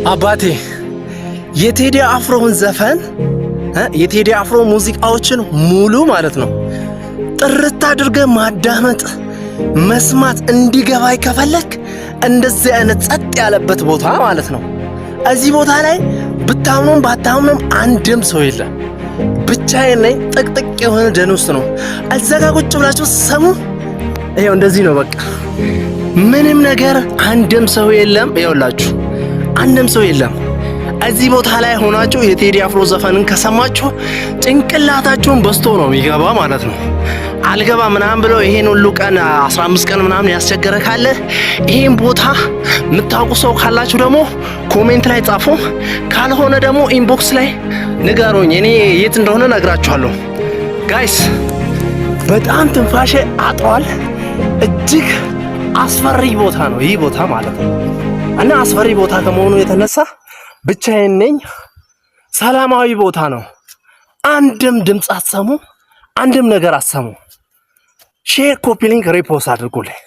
አባቴ፣ የቴዲ አፍሮን ዘፈን፣ የቴዲ አፍሮ ሙዚቃዎችን ሙሉ ማለት ነው ጥርት አድርገህ ማዳመጥ፣ መስማት እንዲገባህ ከፈለክ እንደዚህ አይነት ጸጥ ያለበት ቦታ ማለት ነው። እዚህ ቦታ ላይ ብታምኑም ባታምኑም አንድም ሰው የለም። ብቻዬን ነኝ። ጥቅጥቅ የሆነ ደን ውስጥ ነው። እዛ ጋ ቁጭ ብላችሁ ሰሙ። ይኸው እንደዚህ ነው በቃ፣ ምንም ነገር አንድም ሰው የለም። ይኸውላችሁ አንድም ሰው የለም። እዚህ ቦታ ላይ ሆናችሁ የቴዲ አፍሮ ዘፈንን ከሰማችሁ ጭንቅላታችሁን በስቶ ነው የሚገባ ማለት ነው። አልገባ ምናምን ብሎ ይሄን ሁሉ ቀን፣ 15 ቀን ምናምን ያስቸገረ ካለ፣ ይሄን ቦታ የምታውቁ ሰው ካላችሁ ደግሞ comment ላይ ጻፉ። ካልሆነ ደግሞ inbox ላይ ንገሩኝ። እኔ የት እንደሆነ ነግራችኋለሁ። Guys፣ በጣም ትንፋሼ አጥሯል። እጅግ አስፈሪ ቦታ ነው ይህ ቦታ ማለት ነው። እና አስፈሪ ቦታ ከመሆኑ የተነሳ ብቻዬን ነኝ። ሰላማዊ ቦታ ነው። አንድም ድምፅ አትሰሙ፣ አንድም ነገር አትሰሙ። Share፣ copy link፣ repost አድርጉልኝ።